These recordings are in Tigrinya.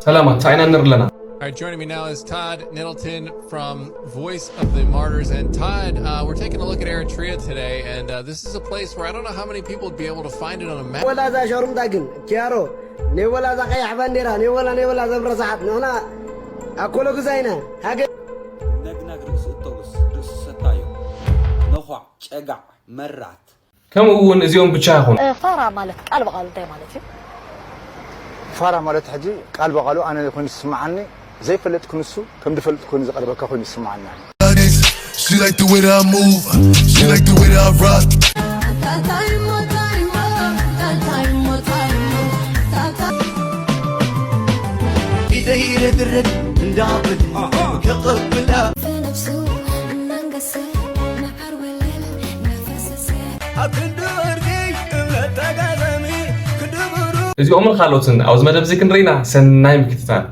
ሰላማት፣ እንታይ ኢና ንርኢ ኣለና? All right, joining me now is Todd Nettleton from Voice of the Martyrs. And Todd, uh, we're taking a look at Eritrea today, and uh, this is a place where I don't know how many people would be able to find it on a map. ወላ እዛ ሸሩምጣ ግን ኪያሮ፣ ናይ ወላ እዛ ቀያሕ ባንዴራ፣ ናይ ወላ፣ ናይ ወላ ዘም ረሳሓት ንሕና ኣኮሎ ግዛይና ሃገር ነግናግ ርእሲ እተውስ ርእሲ ሰታዮ ነዃዕ ጨጋዕ መራት ከምኡ እውን እዚኦም ብቻ ይኹኑ። ፋራ ማለት ቃል ብቓሉ እንታይ ማለት እዩ? ፋራ ማለት ሕጂ ቃል ብቓሉ ኣነ ኮይኑ ዝስምዓኒ ዘይፈልጥ ክንሱ ከም ዝፈልጥ ኮይኑ ዝቐርበካ ኮይኑ ይስምዓኒ። She like the way that I move, she like the way that I rock. ኢደይ ርድርድ እንዳብል ክቕብላ ብነብሱ መንገሰ መዓር ወለል መፈሰሰ ኣብ ክንዲ ወርቂ እምነት ተጋጣሚ ክንዲ ብሩ እዚኦምን ካልኦትን ኣብዚ መደብ እዚ ክንርኢና ሰናይ ምክትታል።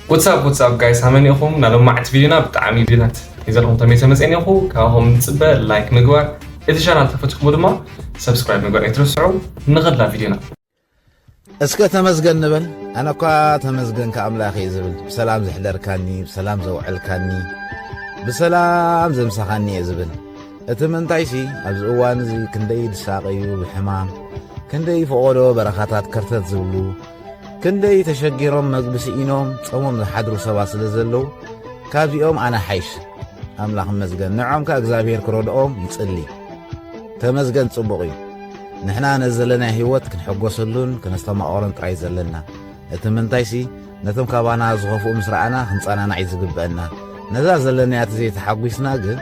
What's up, what's up, guys? ሃመን ኢኹም? ናብ ሎማዕቲ ቪዲዮና ብጣዕሚ ቪዲዮታት ሒዘልኩም ተመይሰ መፅእን ኢኹ። ካብኹም ንፅበ ላይክ ምግባር፣ እቲ ቻናል ተፈትኹሞ ድማ ሰብስክራይብ ምግባር ኣይትረስዑ። ንኸዳ ቪዲዮና። እስከ ተመስገን ንበል። ኣነ እኳ ተመስገን ከኣምላኽ እየ ዝብል። ብሰላም ዘሕደርካኒ፣ ብሰላም ዘውዐልካኒ፣ ብሰላም ዘምሳኻኒ እየ ዝብል። እቲ ምንታይሲ ኣብዚ እዋን እዚ ክንደይ ዝሳቐዩ ብሕማም፣ ክንደይ ፈቖዶ በረኻታት ከርተት ዝብሉ፣ ክንደይ ተሸጊሮም መግቢ ስኢኖም ጾሞም ዝሓድሩ ሰባት ስለ ዘለዉ፣ ካብዚኦም ኣነ ሓይሽ። ኣምላኽ ይመስገን። ንዖም ከኣ እግዚኣብሔር ክረድኦም ይጽሊ። ተመስገን ጽቡቕ እዩ። ንሕና ነዚ ዘለና ህይወት ክንሕጎሰሉን ክነስተማቕሮን ጥራይ ዘለና። እቲ ምንታይሲ ነቶም ካባና ዝኸፍኡ ምስ ረኣና ክንጸናናዕ እዩ ዝግበአና። ነዛ ዘለናያ ተዘይተሓጒስና ግን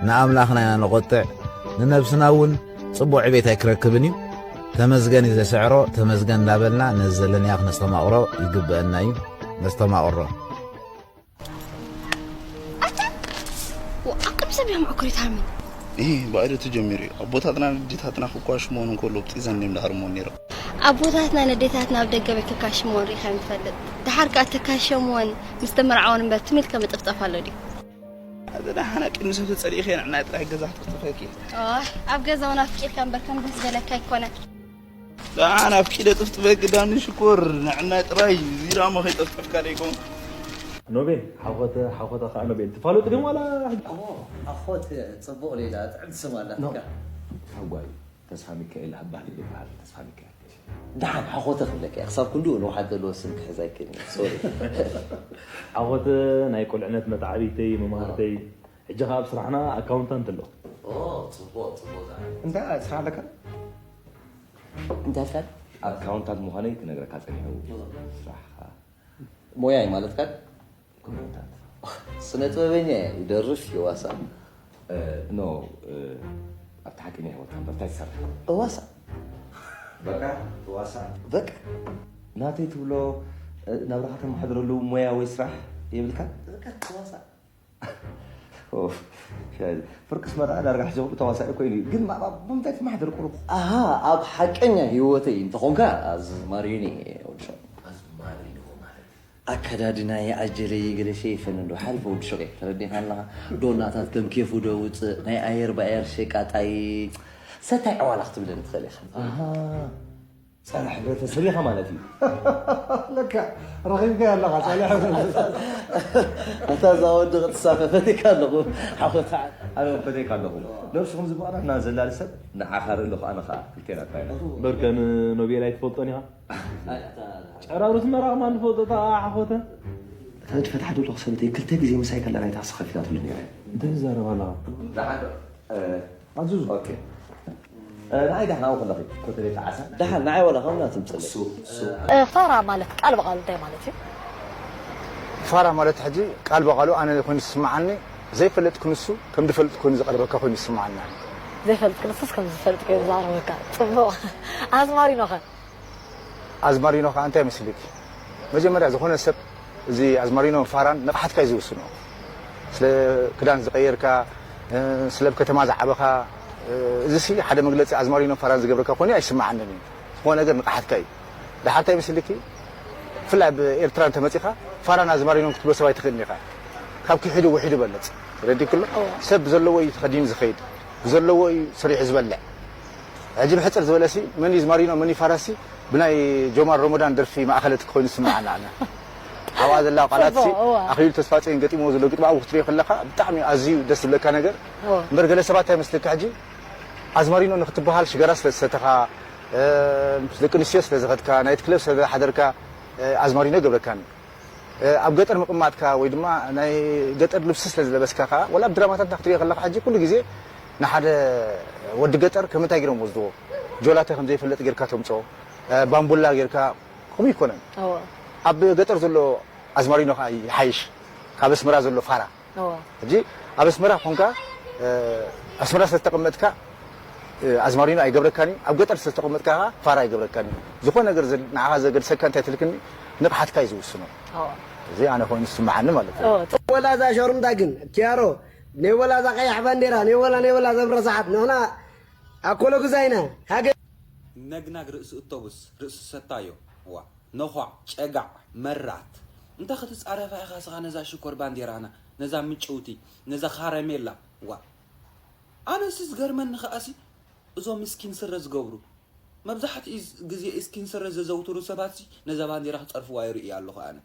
ንኣምላኽና ኢና ነቖጥዕ፣ ንነብስና እውን ጽቡቕ ዕቤት ኣይክረክብን እዩ። ተመስገን እዩ ዘስዕሮ፣ ተመስገን እንዳበልና ነዚ ዘለናዮ ክነስተማቕሮ ይግበአና እዩ። ነስተማቕሮ። ኣታ ኣቅም ሰብ እዮም ዕኩሪት ሃሚ ይህ ባዕሉ ተጀሚሩ እዩ። ኣቦታትና ንዴታትና ክኳሽሞን እንከሎ ብጢዘን እዮም ዳርሞን ነይሮም። ኣቦታትና ነዴታትና ኣብ ደገ ቤት ክካሽሞን ሪኻ ንፈልጥ። ድሓር ከኣ ተካሸምወን ምስ ተመርዓወን እምበር ትም ኢልካ ምጥፍጣፍ ኣሎ ድዩ? ኣዚ ደሓና ቅድሚ ሰብ ተጸሊእኸ ንዕናይ ጥራሕ ገዛ ክትጥፈኪ። ኣይ፣ ኣብ ገዛ እውን ኣፍቂርካ እምበር ከም ደስ በለካ ኣይኮነን። ደሓን ኣፍቂደ ጥፍጥፈኪ ዳኒ ሽኮር ንዕናይ ጥራይ ዚራሞ ከይጠፍጠፍካ ደይኮን። ኖቤል ሓኾተ ሓኾተ ከዓ ኖቤል ትፋለጡ ድም ዋላ ኣኾት ጽቡቕ ሌላ ጥዕምቲ ስም ኣላትካ። ሓጓይ ተስፋ ሚካኤል ኣባህሊ ይበሃል። ተስፋ ሚካኤል ደሓን ሓኾተ ክብለካ እየ። ክሳብ ክንድኡ ንውሓት ዘለዎ ስም ክሕዝ ኣይክእልን እየ። ሶሪ። ሓኾተ ናይ ቁልዕነት መተዓቢተይ መምሃርተይ ሕጂ ከዓ ኣብ ስራሕና ኣካውንታንት ኣሎ። ኦ፣ ጽቡቕ፣ ጽቡቕ። እንታይ ስራሕ ኣለካ? እንታይ ኣልካ? ኣካውንታንት ምዃነይ ክነግረካ ጸኒሑ። ስራሕኻ ሞያይ ማለትካ? ኮሜንታት ስነ ጥበበኛ እየ፣ ይደርፍ፣ ይዋሳ። ኖ፣ ኣብቲ ሓቀኛ ህይወትካ እምበር እንታይ ትሰርሕ? እዋሳ። በቃ ትዋሳ። በቃ ናተይ ትብሎ ናብራኻ ተመሓድረሉ ሞያ ወይ ስራሕ የብልካ? በቃ እዋሳ። ኦፍ፣ ሻይ። ፍርቅስ መርዓ ዳርጋ ሕጂ ኩሉ ተዋሳኢ ኮይኑ እዩ። ግን ማ- ማ- ብምንታይ ትመሓደር ቁሩብ? ኣሃ፣ ኣብ ሓቀኛ ህይወተይ እንተኾንካ ኣዝማሪኒ ወዲ ሸው። ኣዝማሪኒ ማለት ኣከዳድናየ ኣጀለየ ገለ ሸይፈኒ ዶ ሓሪፈ ወዲ ሸው ተረዲኻ ኣለኻ። ዶናታት ከም ኬፉ ዶ ውፅእ ናይ ኣየር ብኣየር ሸቃጣይ ሰታይ ዕዋላ ክትብለኒ ትኽእል ኢኻ። ኣሃ። ጸረ ሕብረተሰብ ኢኻ ማለት እዩ። ለካ ረኺብካዮ ኣለኻ ጸረ ሕብረተሰብ። ኣታ እዛ ወዲ ክትሳፈ ፈቲካ ኣለኹ ሓወታ። ኣነ እውን ፈቴካ ኣለኹ። ነብስኹም ዝበቕራትና ዘላሊ ሰብ ንዓኻ ርኢ ኣለኹ ኣነ ኸኣ ክልቴና ጥራይ ኢና። በርከ ንኖቤል ኣይትፈልጦን ኢኻ። ጨራሩት መራቕማ ንፈልጦ ጣ ሓኾተ። እታ ንድፈት ሓደ ኣለኹ ሰበተይ ክልተ ግዜ ምሳይ ከላ ናይታ ሰኸፊታትሉ ነይረ። እንታይ ትዛረብ ኣለኻ? ኣዙዙ ኦኬ ንዓይ ዳሕና ከለኺ ኮተሌ ተዓሳ ደሓን ንዓይ ዋላ ከምና ትምፅእ እሱ እሱ ፋራ ማለት ቃል ብቃሉ እንታይ ማለት እዩ? ፋራ ማለት ሕጂ ቃል ብቃሉ ኣነ ኮይኑ ዝስምዓኒ ዘይፈልጥ ክንሱ ከም ዝፈልጥ ኮይኑ ዝቀርበካ ኮይኑ ይስምዓኒ። ዘይፈልጥ ክንሱስ ከም ዝፈልጥ ኮይኑ ዝዛረበካ። ፅቡቕ። ኣዝማሪኖኸ? ኣዝማሪኖ ከዓ እንታይ መስልክ? መጀመርያ ዝኾነ ሰብ እዚ ኣዝማሪኖን ፋራን ንቕሓትካ እዩ ዝውስኖ። ስለ ክዳን ዝቀየርካ ስለ ኣብ ከተማ ዝዓበኻ እዚ ሲ ሓደ መግለፂ ኣዝማሪኖን ፋራን ዝገብረካ ኮይኑ ኣይስምዓንን እዩ። ዝኾነ ነገር ንቕሓትካ እዩ። ድሓር እንታይ መስልኪ? ብፍላይ ኣብ ኤርትራ እንተመፂኻ ፋራን ኣዝማሪኖን ክትብሎ ሰብ ኣይትኽእልን ኢኻ። ካብ ክሒዱ ውሒዱ በለፅ። ረዲክሎ ሰብ ብዘለዎ እዩ ተኸዲኑ ዝኸይድ፣ ብዘለዎ እዩ ሰሪሑ ዝበልዕ። ሕጂ ብሕፅር ዝበለሲ መን እዩ ዝማሪኖ መን እዩ ፋራሲ ብናይ ጆማር ሮሞዳን ደርፊ ማእኸለት ኮይኑ ዝስምዓና ኣነ። ኣብኣ ዘላ ቃላትሲ ኣኽሊሉ ተስፋፅዮን ገጢሞ ዘሎ ግጥሚ ኣብኡ ክትሪኦ ከለኻ ብጣዕሚ ኣዝዩ ደስ ዝብለካ ነገር። እምበር ገለ ሰባት እንታይ መስለካ ሕጂ ኣዝማሪኖ ንክትበሃል ሽጋራ ስለ ዝሰተኻ፣ ምስ ደቂ ኣንስትዮ ስለ ዝኸድካ፣ ናይቲ ክለብ ስለ ዝሓደርካ ኣዝማሪኖ ይገብረካን። ኣብ ገጠር ምቕማጥካ ወይ ድማ ናይ ገጠር ልብሲ ስለ ዝለበስካ ከኣ፣ ወላ ኣብ ድራማታትና ክትሪኦ ከለኻ ሕጂ ኩሉ ግዜ ንሓደ ወዲ ገጠር ከም እንታይ ገይሮም ወስድዎ? ጆላተ ከም ዘይፈልጥ ጌርካ ተምጽኦ፣ ባምቡላ ጌርካ ከምኡ ይኮነን። ኣብ ገጠር ዘሎ ኣዝማሪኖ ከኣ ይሓይሽ ካብ ኣስመራ ዘሎ ፋራ። ሕጂ ኣብ ኣስመራ ኮንካ ኣስመራ ስለ ዝተቐመጥካ ኣዝማሪኖ ኣይገብረካን እዩ። ኣብ ገጠር ስለ ዝተቐመጥካ ከኣ ፋራ ኣይገብረካን እዩ። ዝኾነ ነገር ንዓኻ ዘገድሰካ እንታይ ትልክኒ ንቕሓትካ እዩ ዝውስኖ። እዚ ኣነ ኮይኑ ዝስምዓኒ ማለት እዩ። ወላ እዛ ሸሩምታ ግን ኪያሮ፣ ናይ ወላ እዛ ቀያሕ ባንዴራ፣ ናይ ወላ ናይ ወላ ዘም ረሳሓት ንሕና ኣኮሎ ግዛይና ሃገር ነግናግ ርእሲ እቶብስ ርእሲ ሰታዮ ዋ ነዃዕ ጨጋዕ መራት እንታ ክትጻረፋ ኢኻ ስኻ ነዛ ሽኮር ባንዴራና ነዛ ምጭውቲ ነዛ ካረሜላ ዋ ኣነሲ ዝገርመኒ ከኣሲ እዞም ስኪን ስረ ዝገብሩ መብዛሕትኡ ግዜ ስኪን ስረ ዘዘውትሩ ሰባትሲ ነዛ ባንዴራ ክጸርፍዋ ይርእያ ኣለኹ ኣነ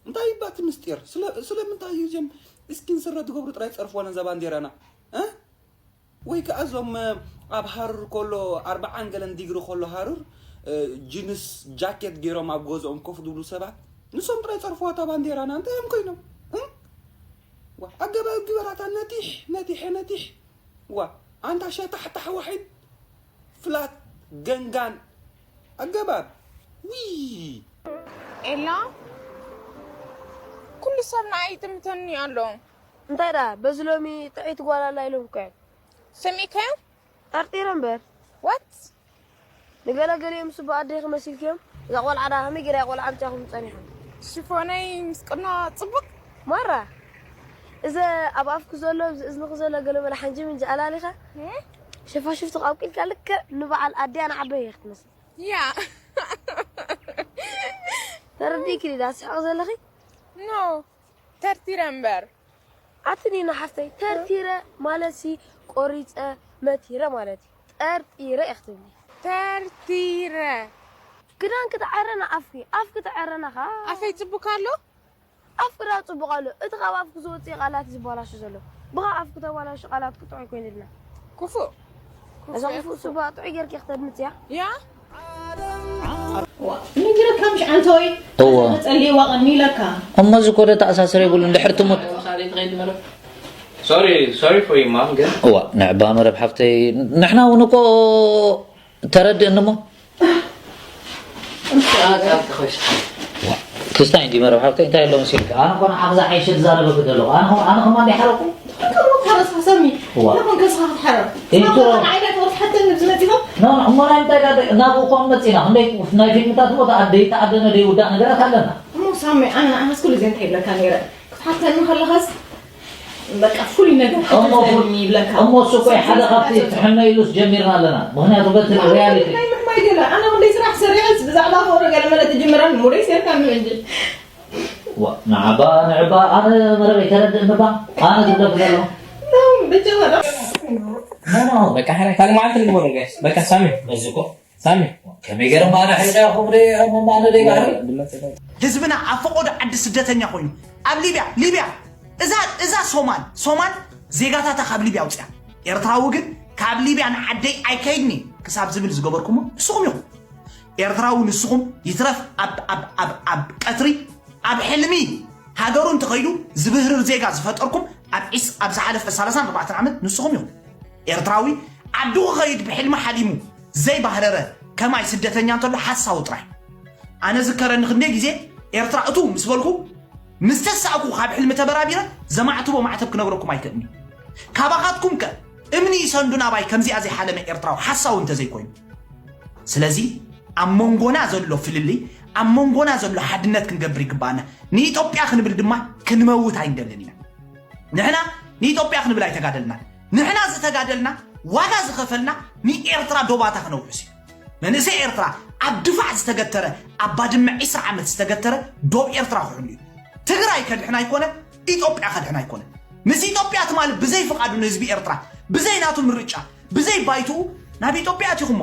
እንታይ ይባቲ ምስጢር ስለምንታይ እዩ እዚም ስኪን ስረ ትገብሩ ጥራይ ጸርፍዋ ነዛ ባንዴራና እ ወይ ከዓ እዞም ኣብ ሃሩር ከሎ ኣርባዓን ገለን ዲግሪ ከሎ ሃሩር ጅንስ ጃኬት ገይሮም ኣብ ገዝኦም ኮፍ ዝብሉ ሰባት ንሶም ጥራይ ፀርፍዋ እታ ባንዴራና እንታይ እዮም ኮይኖም ኣገባብ ግበራታ ነቲሕ ነቲሐ ነቲሕ ዋ ኣንታ ሸታሕታሕ ዋሒድ ፍላት ገንጋን ኣገባብ ዊ ኤላ ኩሉ ሰብ ንዓይ ይጥምተኒ ኣሎ እንታይ ደኣ በዚ ሎሚ ጥዕይቲ ጓል ኣላ ኢሎም እኮ እዮም ሰሚዕካዮ ጠርጢረ እምበር what ንገለ ገሊኦም ምስ ኣቦ ኣደይ ክመሲልክዮም እዛ ቆልዓ ደኣ ከመይ ገይራ እያ ቆልዓ ኣምፂኣኹም ፀኒሓ ሽፎነይ ምስ ቅኖ ፅቡቅ ማራ እዘ ኣብ ኣፍኪ ዘሎ ኣብዚ እዝንኺ ዘሎ ገለ መለ ሓንጂ ምንጂ ኣላሊኻ ሸፋሽፍቲ ኣብቂልካ ልክዕ ንበዓል ኣደያ ንዓበይ እየ ክትመስል ያ ተረዲእኪ ዲዳ ትስሕቂ ዘለኺ no ተርቲረ እምበር ኣቲ ኒና ሓፍተይ ተርቲረ ማለትሲ ቆሪፀ መቲረ ማለት እዩ ጠርጢረ ኢኺ ትብሊ ተርቲረ ክዳንኪ ተዓረና ኣፍኪ ኣፍኪ ተዓረና ኸዓ ኣፈይ ፅቡቅ ኣሎ ኣፍኪ ዳ ፅቡቅ ኣሎ እቲ ካብ ኣፍኪ ዝወፅእ ቃላት እዩ ዝበላሹ ዘሎ ብኻ ኣፍኪ ተባላሹ ቃላት ክጥዑይ ኮይንልና ክፉእ እዛ ክፉእ ስባ ጥዑይ ጌርኪ ክትድምፅያ ያ ንግረካ ምሽ ዓንተወይ እወ ጸልይዋ ቀኒ ኢለካ እሞ እዚ ኮደ ተኣሳስረ ይብሉ እንድሕር ትሙት Sorry, sorry for your mom ግን እዋ ንዕባ መረብ ሓፍተይ ንሕና እውን እኮ ተረድእኒ እሞ ክስታይ እንዲ መረብ ሓፍተይ እንታይ ኣሎ መሲልካ ኣነ ኮነ ዓኽዛ ሓይሸ ትዛረበ ክደለኹ ኣነ ኣነ ከማ እንዲ ሓረኩ ከሞት ሓረስ ሓሰሚ እዋ ናኹም ከስኻ ክትሓረር ኢንትሮ ዓይዳ ትወርስ ሓተን ንብዚ መፂኹም ኖ እሞ ናይ እንታይ ዳ ናብኡ ኮም መፂና ክንደይ ናይ ፊልምታት እሞ ተኣደይ ተኣደነ ደይ ውዳእ ነገራት ኣለና እሞ ሳሚ ኣነ ኣነስ ኩሉ ግዜ እንታይ ይብለካ ነይረ ክትሓተኒ ከለኻስ በቃ ፍሉይ ነገር እሞ ሓተኒ ይብለካ እሞ እሱ እኮ ሓደ ካብቲ ትሕመ ኢሉስ ጀሚርና ኣለና ምክንያቱ በቲ ሪያሊቲ ናይ ምሕማይ ገለ ኣነ ክንደይ ስራሕ ሰሪዐስ ብዛዕባ ፍቅሪ ገለ መለ ትጅምረን ሙደይ ሴርካ ምእንጂ ዋ ንዓባ ንዕባ ኣነ መረበይ ተረድእ ንባ ኣነ ዝብለክ ዘሎ ብጀመረ በቃ ሓደ ካልእ መዓልቲ ንግበሮ ጋይስ በቃ ሳሚ በዚ እኮ ሳሚ ከመይ ገይሮም ኣነ ሕሪዳ ይኹም ደ እሞ ኣነ ደይ ባህሪ ህዝብና ኣብ ፈቆዶ ዓዲ ስደተኛ ኮይኑ ኣብ ሊብያ ሊብያ እዛ እዛ ሶማል ሶማል ዜጋታታ ካብ ሊብያ ኣውፅያ ኤርትራዊ ግን ካብ ሊብያ ንዓደይ ኣይከይድኒ ክሳብ ዝብል ዝገበርኩሞ ንስኹም ኢኹም ኤርትራዊ ንስኹም ይትረፍ ኣብ ኣብ ኣብ ኣብ ቀትሪ ኣብ ሕልሚ ሃገሩ እንተኸይዱ ዝብህርር ዜጋ ዝፈጠርኩም ኣብ ዒስ ኣብ ዝሓለፈ ሰላሳን ኣርባዕተን ዓመት ንስኹም ኢኹም ኤርትራዊ ዓዱ ክኸይድ ብሕልሚ ሓሊሙ ዘይባህረረ ከማይ ስደተኛ እንተሎ ሓሳዊ ጥራይ ኣነ ዝከረኒ ክንደይ ግዜ ኤርትራ እቱ ምስ በልኩ ምስ ተሳእኩ ካብ ሕልሚ ተበራቢረ ዘማዕትቦ ማዕተብ ክነግረኩም ኣይክእልኒ ካባኻትኩም ከ እምኒ ይሰንዱ ናባይ ከምዚኣ ዘይሓለመ ኤርትራዊ ሓሳዊ እንተዘይኮይኑ ስለዚ ኣብ መንጎና ዘሎ ፍልልይ ኣብ መንጎና ዘሎ ሓድነት ክንገብር ይግባኣና ንኢትዮጵያ ክንብል ድማ ክንመውት ኣይንደልን ኢና ንሕና ንኢትዮጵያ ክንብል ኣይተጋደልናን ንሕና ዝተጋደልና ዋጋ ዝኸፈልና ንኤርትራ ዶባታ ክነውሕስ እዩ መንእሰይ ኤርትራ ኣብ ድፋዕ ዝተገተረ ኣብ ባድመ ዒስራ ዓመት ዝተገተረ ዶብ ኤርትራ ክሕሉ እዩ ትግራይ ከድሕን ኣይኮነ ኢትዮጵያ ከድሕን ኣይኮነ ምስ ኢትዮጵያ ትማሊ ብዘይ ፍቓዱ ንህዝቢ ኤርትራ ብዘይ ናቱ ምርጫ ብዘይ ባይትኡ ናብ ኢትዮጵያ ኣቲኹሞ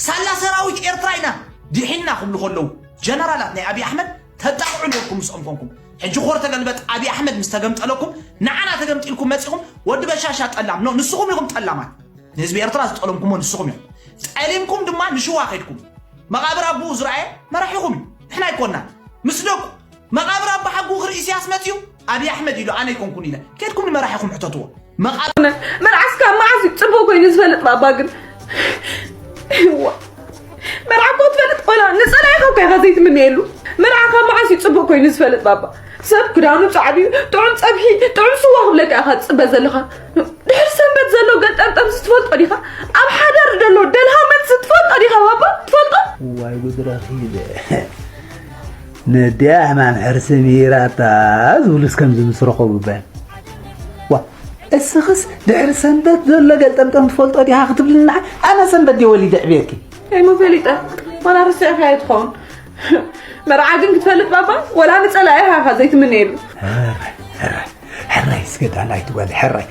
ሳላ ሰራዊት ኤርትራ ኢና ድሒና ክብሉ ከለዉ ጀነራላት ናይ ኣብይ ኣሕመድ ተጣቕዑ ነርኩም። ምስኦም ኮንኩም ሕጂ ኮር ተገልበጥ ኣብይ ኣሕመድ ምስ ተገምጠለኩም ንዓና ተገምጢልኩም መፂኹም። ወዲ በሻሻ ጠላም ኖ ንስኹም ኢኹም ጠላማት። ንህዝቢ ኤርትራ ዝጠለምኩሞ ንስኹም እዮም። ጠሊምኩም ድማ ንሽዋ ከድኩም መቓብር ኣቦኡ ዝረኣየ መራሒኹም እዩ። ንሕና ኣይኮንናን ምስ ደቁ መቓብር ኣባ ሓጉ ክርኢ ኢሳያስ መፅዩ ኣብይ ኣሕመድ ኢሉ ኣነ ኣይኮንኩን ኢለ ከድኩም ንመራሒኹም ሕተትዎ። መቓብር መርዓስ ካብ መዓስ እዩ ጽቡቕ ኮይኑ ዝፈልጥ ባባ ግን? እዋ፣ መርዓ እኮ ትፈልጥ ቆላ ንጸላኢኻ እኮ ኢኻ ዘይትምንየሉ። መርዓ ካብ መዓስ እዩ ጽቡቕ ኮይኑ ዝፈልጥ ባባ? ሰብ ክዳኑ ጻዕዱ እዩ፣ ጥዑም ጸብሒ፣ ጥዑም ስዋ ክብለካ ኢኻ ትጽበ ዘለኻ። ድሕሪ ሰንበት ዘሎ ገልጠምጠም ዝትፈልጦ ዲኻ? ኣብ ሓዳር ዘሎ ደልሃመት ዝትፈልጦ ዲኻ ባባ? ትፈልጦ? ዋይ ጉድ ረኺበ። ነዲያ ሕማም ሕርሲ ምሂራታ ዝብሉስ ከምዚ ምስ ረኸቡ በል። ዋ፣ እስኽስ ድሕሪ ሰንበት ዘሎ ገልጠምጠም ትፈልጦ ዲኻ ክትብልኒ ንዓይ? ኣነ ሰንበት ድየ ወሊደ ዕብየኪ? ከይሞ ፈሊጠ፣ ዋላ ርሲዕካዮ ትኸውን። መርዓ ግን ክትፈልጥ ባባ፣ ወላ ንጸላኢኻ ኢኻ ዘይትምነየሉ። ሕራይ፣ ሕራይ፣ ሕራይ እስከ ዳናይት ጓል፣ ሕራይ።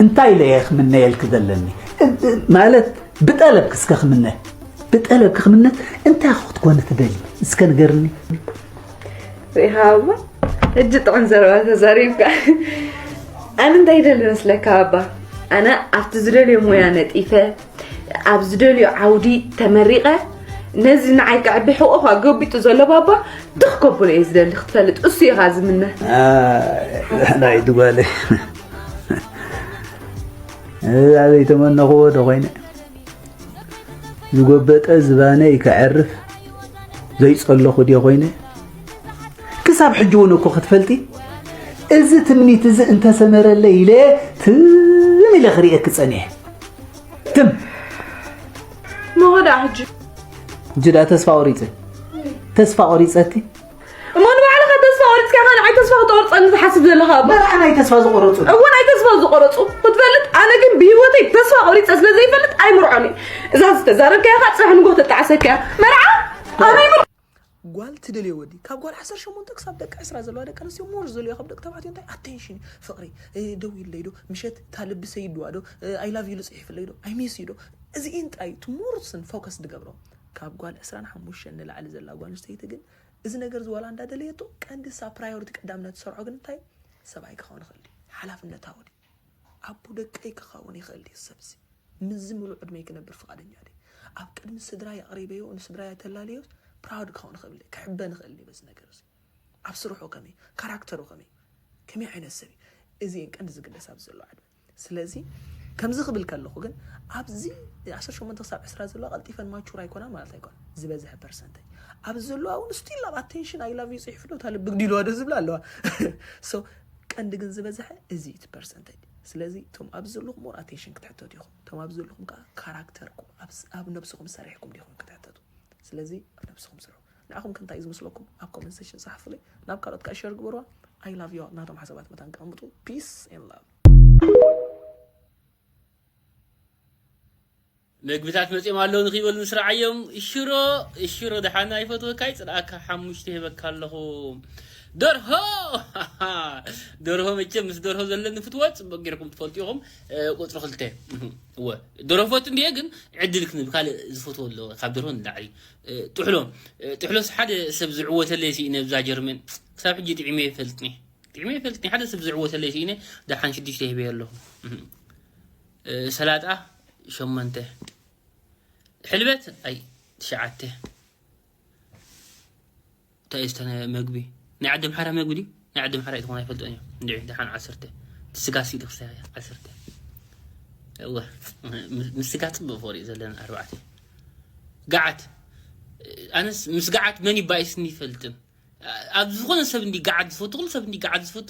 እንታይ ኢለ እየ ክምነየልኪ ዘለኒ? እ-፣ እ-፣ ማለት ብጠለብኪ እስከ ክምነ፣ ብጠለብኪ ክምነ እንታይ ክትኮኒ ትደሊ? እስከ ንገርኒ። ሪኢኻ ኣባ፣ ሕጂ ጥዑም ዘረባ ተዛሪብካ። ኣነ እንታይ ይደሊ መስለካ ኣባ? ኣነ ኣብቲ ዝደልዮ ሞያ ነጢፈ፣ ኣብ ዝደልዮ ዓውዲ ተመሪቐ፣ ነዚ ንዓይ ከዕቢ ሕቖ ኳ ገቢጡ ዘሎ ባባ ድኽ ከብሎ እየ ዝደሊ ክትፈልጥ። እሱ ኢኻ ዝምነ። ኣ፣ ናይ ድጓለ። እዛ ዘይተመነኽዎ ዶ ኮይነ? ዝጎበጠ ዝባነይ ከዕርፍ ዘይጸለኹ ድየ ኮይነ? ክሳብ ሕጂ እውን እኮ ክትፈልጢ፣ እዚ ትምኒት እዚ እንተሰመረለይ ኢለ ትም ኢለ ክርእየኪ ጸኒሐ። ትም። መኸዳ ሕጂ። ሕጂ ደኣ ተስፋ ቆሪጸ። ተስፋ ቆሪጸቲ? እሞ ንባዕልኻ ተስፋ ቆሪጽካ ኢኻ ንዓይ ተስፋ ክተቆርጸኒ ትሓስብ ዘለኻ እባ? መርዓ ናይ ተስፋ ዝቆረጹ። እወ ናይ ተስፋ ዝቆረጹ። ክትፈልጥ ኣነ ግን ብህይወተይ ተስፋ ቆሪጸ ስለ ዘይፈልጥ ኣይምርዖን እየ። እዛ ዝተዛረብካያ ኸኣ ጽባሕ ንግሆ ተጣዕሰካ እያ። መርዓ ኣነ ኣይምርዖን። ጓል ትደልዮ ወዲ ካብ ጓል ዓሰርተ ሸሞንተ ክሳብ ደቂ ዕስራ ዘለዋ ደቂ ኣንስትዮ ሞር ዝደልዮ ካብ ደቂ ተባዕትዮ እንታይ ኣቴንሽን እዩ። ፍቕሪ፣ እ፣ ደዊለይ ዶ ምሸት እታ ልቢ ሰይድዋ ዶ፣ እ፣ I love you ሉ ጽሒፍለይ ዶ I miss you ዶ እዚ እንታይ እቲ ሞር ስን ፎከስ ዝገብሮ። ካብ ጓል ዕስራን ሓሙሽተን ንላዕሊ ዘላ ጓል ኣንስተይቲ ግን እዚ ነገር እዚ ዋላ እንዳደለየቶ ቀንዲ እሳ ፕራዮሪቲ ቀዳምነት ትሰርዖ ግን እንታይ እዩ? ሰብኣይ ክኸውን ይኽእል ድዩ? ሓላፍነታዊ ድዩ? ኣቦ ደቀይ ክኸውን ይኽእል ድዩ? ሰብዚ ምስዚ ምሉእ ዕድመይ ክነብር ፍቓደኛ ድዩ? ኣብ ቅድሚ ስድራይ ኣቕሪበዮ ንስድራይ ኣይተላልዮስ ፕራውድ ክኸውን ይኽእል ድዩ? ክሕበን ይኽእል ድዩ በዚ ነገር እዚ? ኣብ ስርሑ ከመይ? ካራክተሩ ከመይ? ከመይ ዓይነት ሰብ እዩ? እዚ እየን ቀንዲ ዝግለስ ኣብዚ ዘሎ ዓድመ። ስለዚ ከምዚ ክብል ከለኹ ግን ኣብዚ ዓሰርተ ሸሞንተ ክሳብ ዕስራ ዘለዋ ቀልጢፈን ማቹር ኣይኮናን ማለት ኣይኮነን። ዝበዝሐ ፐርሰንተጅ ኣብዚ ዘለዋ እውን ስቲል ኣብ ኣቴንሽን I love you ጽሒፉ ዶ እታ ልቢ ግዲልዋ ዶ ዝብላ ኣለዋ። So ቀንዲ ግን ዝበዝሐ እዚ እቲ ፐርሰንተጅ። ስለዚ እቶም ኣብዚ ዘለኹም ሞር ኣቴንሽን ክትሕተቱ ኢኹም። እቶም ኣብዚ ዘለኹም ከዓ ካራክተርኩም ኣብ ስ-፣ ኣብ ነብስኹም ሰሪሕኩም ዲኹም ክትሕተቱ። ስለዚ ኣብ ነብስኹም ስርሑ። ንዓኹም ከ እንታይ እዩ ዝመስለኩም? ኣብ ኮመንት ሴክሽን ጸሓፉለይ። ናብ ካልኦት ከዓ ሸር ግበርዋ። I love you። ናቶም ሓሳባት መታን ከቐምጡ። Peace and love። መግብታት መጺኦም ኣለዉ ንኽይበሉ ንስርዓዮም። ሽሮ፣ ሽሮ ደሓን ኣይፈትወካ፣ ይጽልኣካ፣ ሓሙሽተ ይህበካ ኣለኹ። ደርሆ! ደርሆ መቸም ምስ ደርሆ ዘለኒ ፍትወት ጽቡቕ ጌርኩም ትፈልጡ ኢኹም። እ፣ ቁጽሪ ክልተ። እወ፣ ደርሆ ፈቱ እንድየ፣ ግን ዕድል ክንብ ካልእ ዝፈትዎ ኣሎ፣ ካብ ደርሆ ንላዕሊ። እ፣ ጥሕሎ፣ እ፣ ጥሕሎስ ሓደ ሰብ ዝዕወተለይ ስኢነ ብዛ ጀርመን። ክሳብ ሕጂ ጥዒመ ይፈልጥኒ። ጥዒመ ይፈልጥኒ። ሓደ ሰብ ዝዕወተለይ ስኢነ፣ ደሓን ሽዱሽተ ሂበዮ ኣለኹ። እ፣ ሰላጣ ሸሞንተ። ሕልበት፣ ኣይ፣ ትሽዓተ። እንታይ እዩ ዝተነ መግቢ? ናይ ዓዲ ኣምሓራ መግቢ ድዩ? ናይ ዓዲ ኣምሓራ እዩ ዝኾነ ኣይፈልጦን እዮም። እንድዒ፣ ደሓን ዓሰርተ። እቲ ስጋ ስኢሉ ክሳብ ዓሰርተ። እወ፣ ምስ ስጋ ጽቡቕ ፍቕሪ እዩ ዘለና ኣርባዕተ። ገዓት። ኣነስ ምስ ገዓት መን ይባኢስኒ ይፈልጥን። ኣብ ዝኾነ ሰብ እንዲ ገዓት ዝፈቱ፣ ኩሉ ሰብ እንዲ ገዓት ዝፈቱ።